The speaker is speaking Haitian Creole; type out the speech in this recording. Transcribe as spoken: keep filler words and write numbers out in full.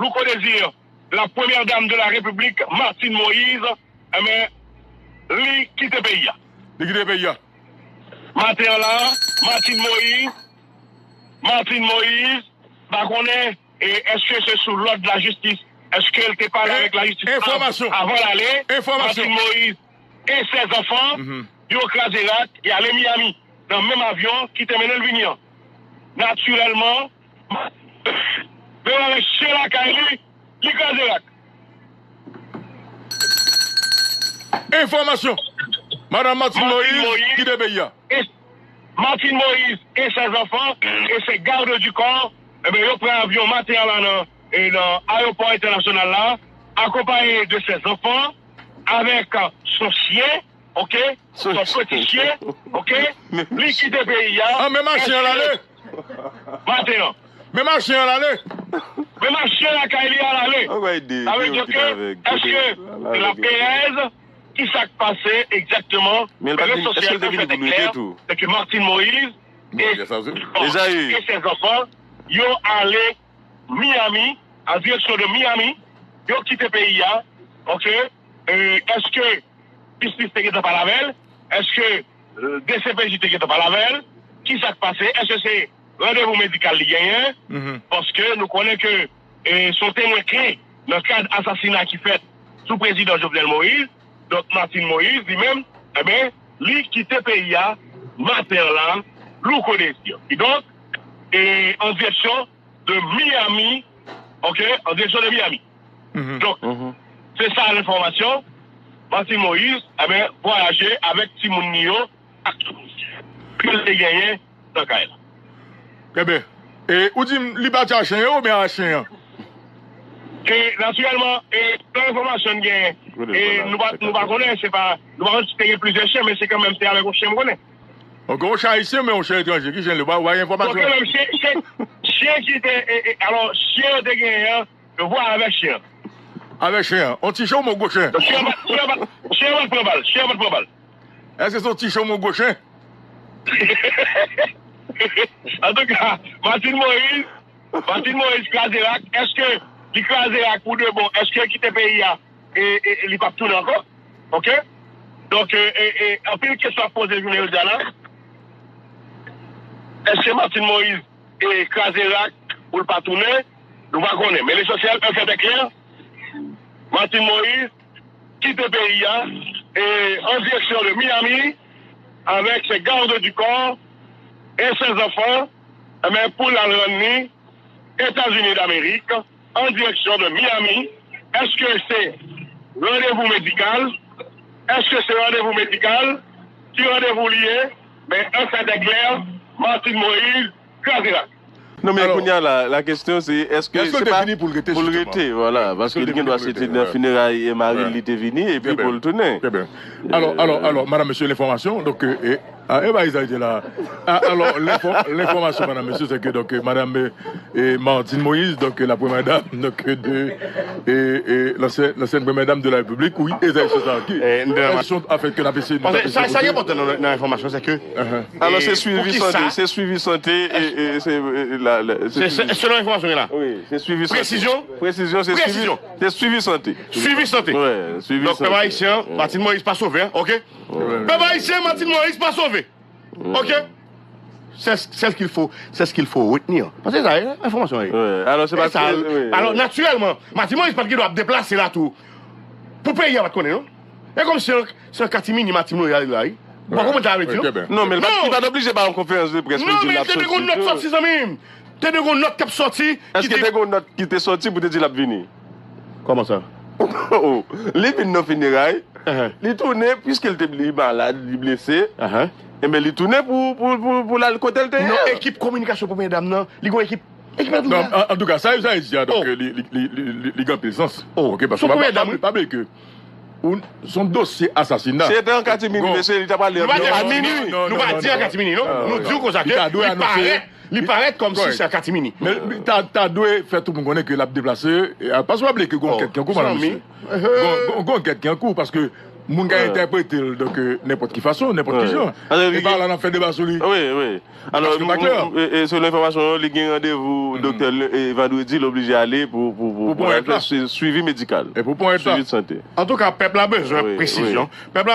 Louko Désir, la première dame de la République, Martine Moïse, enben, li kite peyi a. Li kite peyi a. Maten an la, Martine Moïse, Martine Moïse, pa konnen, e, èske se sou lòd lajistis, èske l te pale avèk lajistis av-, avan l ale? Enfòmasyon. Martine Moïse e sèz anfan, yo kraze rak, y ale Miami, nan menm avyon ki te mennen l vini an. Natirèlman, menm avèk chen lakay li, li kraze rak. Enfòmasyon. Madanm Martine Moïse kite peyi a. E Martine Moïse et ses enfants et ses gardes du corps, enben, yo pran avyon maten an la nan, e nan ayewopò entènasyonal la, akonpaye de ses enfants, avec son chien, ok, son petit chien, ok, li kite peyi a. Ah, men machin an ale. Maten an. Men machin an ale. Men machin lakay li al ale. Sa vle di ke, èske se la perèz? Ki sa k pase egzakteman? Men l pa t vin, èske l te vini pou l rete tou? Se ke Martine Moïse e, e ses enfants, yo ale Miami, an direksyon de Miami, yo kite peyi a, ok? E, èske jistis te gentan pale avè l? Èske, e, D C P J te gentan pale avè l? Ki sa k pase? Èske se randevou medikal li genyen? Paske nou konnen ke, e, se yon temwen kle nan kad asasina ki fèt sou prezidan Jovenel Moïse. Donk, Martine Moïse, li menm, enben, li kite peyi a maten an la, Louko Désir. Kidonk, e, an direksyon de Miami, ok, an direksyon de Miami. Donk, se sa lenfòmasyon. Martine Moïse, enben, vwayaje avèk timoun li yo, ak tout ke l te genyen nan kay la. Trè byen. E ou di m li pati a chen yo oubyen a chen an? E natirèlman, e, selon enfòmasyon n genyen, e nou pa, nou pa konnen, se pa, nou pa konnen si te gen plizyè chen, men se kanmenm se avèk yon chen m konnen. Ok, yon chen ayisyen oubyen yon chen etranje? Ki chen li? Ou pa, ou pa gen enfòmasyon? Bon, kanmenm, chen, chen, chen ki te, e, e, alò, chen yo te genyen an, yo vwayaje avèk chen an. Avèk chen an. Yon ti chen oubyen yon gwo chen? Chen an pa, chen an pa, chen an pa t pran bal. Chen an pa t pran bal. Èske se yon ti chen oubyen yon gwo chen? Antouka, Martine Moïse, Martine Moïse kraze rak. Èske li kraze rak pou de bon? Èske l kite peyi a e, e, e li p ap tounen ankò? Ok? Donk, e, e, e, anpil kesyon ap poze jounen jodi a la. Èske Martine Moïse e kraze rak pou l pa tounen, nou pa konnen. Men lesansyèl, un fait est clair, Martine Moïse kite peyi a, e, an direksyon de Miami, avèk ses gardes du corps et ses enfants, enben, pou l al rann li Etazini Damerik, an direksyon de Miami. Èske se randevou medikal? Èske se randevou medikal? Ki randevou li ye? Men, un fait est clair, Martine Moïse kraze rak. Non, men kounye a la, la kesyon se, èske se pa pou l rete, vwala, paske li gen dwa se te nan fineray e mari l li te vini, epi pou l tounen. Trè byen. Alò, alò, alò, madanm, mesye, lenfòmasyon, donk, e, a, e ba Izay te la. A, alò, lenfò-, lenfòmasyon, madanm, mesye, se ke, donk, madanm, e, e, Martine Moïse, donk, la première dame, donk, de, e, e, l'ancienne, l'ancienne première dame de la République, wi, Ezayi Sezar, ki, e, n te nan, afèt ke n ap eseye, paske sa, sa ki enpòtan nan, nan enfòmasyon, se ke, alò, se swivi sante, se swivi sante, e, e, se, e, la, la, se, se, selon enfòmasyon gen la. Wi, se swivi sante. Presizyon? Presizyon, se swivi, se swivi sante. Swivi sante. Wi, swivi sante. Donk, pèp ayisyen, Martine Moïse pa sove, ok? Pèp ayisyen, Martine Moïse pa sove. Ok? C'est, c'est ce qu'il faut, c'est ce qu'il faut retenir. Paske sa, e, enfòmasyon, e. Wi, alò, se pa sa, wi, alò, natirèlman, Martine Moïse pa t gen dwa ap deplase la tou. Pou peyi a pa t konnen, non? E kòm se an, se an katimini Martine Moïse ale la, wi. Ou pa konprann sa vle di, non? Non, men li pa, li pa t oblije ba yon konferans de près pou l di l ap soti tou. Non, men te gen yon nòt sòti, zanmi m. Te gen yon nòt k ap sòti. Èske te gen yon nòt ki te sòti pou te di l ap vini? Kòman sa? Oh, li vin nan fineray, li tounen, piske l te, li malad, li blese. Enben, li tounen pou, pou, pou, pou l al kote l te ye. Non, ekip kominikasyon premyè dam nan, li gen ekip, ekip la tounen. Non, an, antouka, sa, sa e di a, donk, li, li, li, li, li, li gen anpil sans. Ok, paske pa, pa, pa bliye ke ou, se yon dosye asasina. Si se te an katimini, mesye, li ta pale a minwi. Nou pa di an katimini, non. Nou di w konsa ke li parèt, li parèt kòmsi se an katimini. Men li ta, ta dwe fè tout moun konnen ke l ap deplase, e, paske w ap bliye ke gen yon ankèt ki an kou, madanm, mesye. Gen, gen, gen yon ankèt ki an kou, paske Moun ka entèprete l, donk, euh, nenpòt ki fason, nenpòt ki jan. E pa la n ap fè deba sou li. Wi, wi. Alò, Paske l pa klè. E selon enfòmasyon yo, li gen randevou doktè e vandredi, l oblije ale pou, pou, pou, Pou pran èd la. Swivi medikal. E pou pran èd la. Swivi de sante. Antouka, pèp la bezwen Wi, presizyon. Pèp la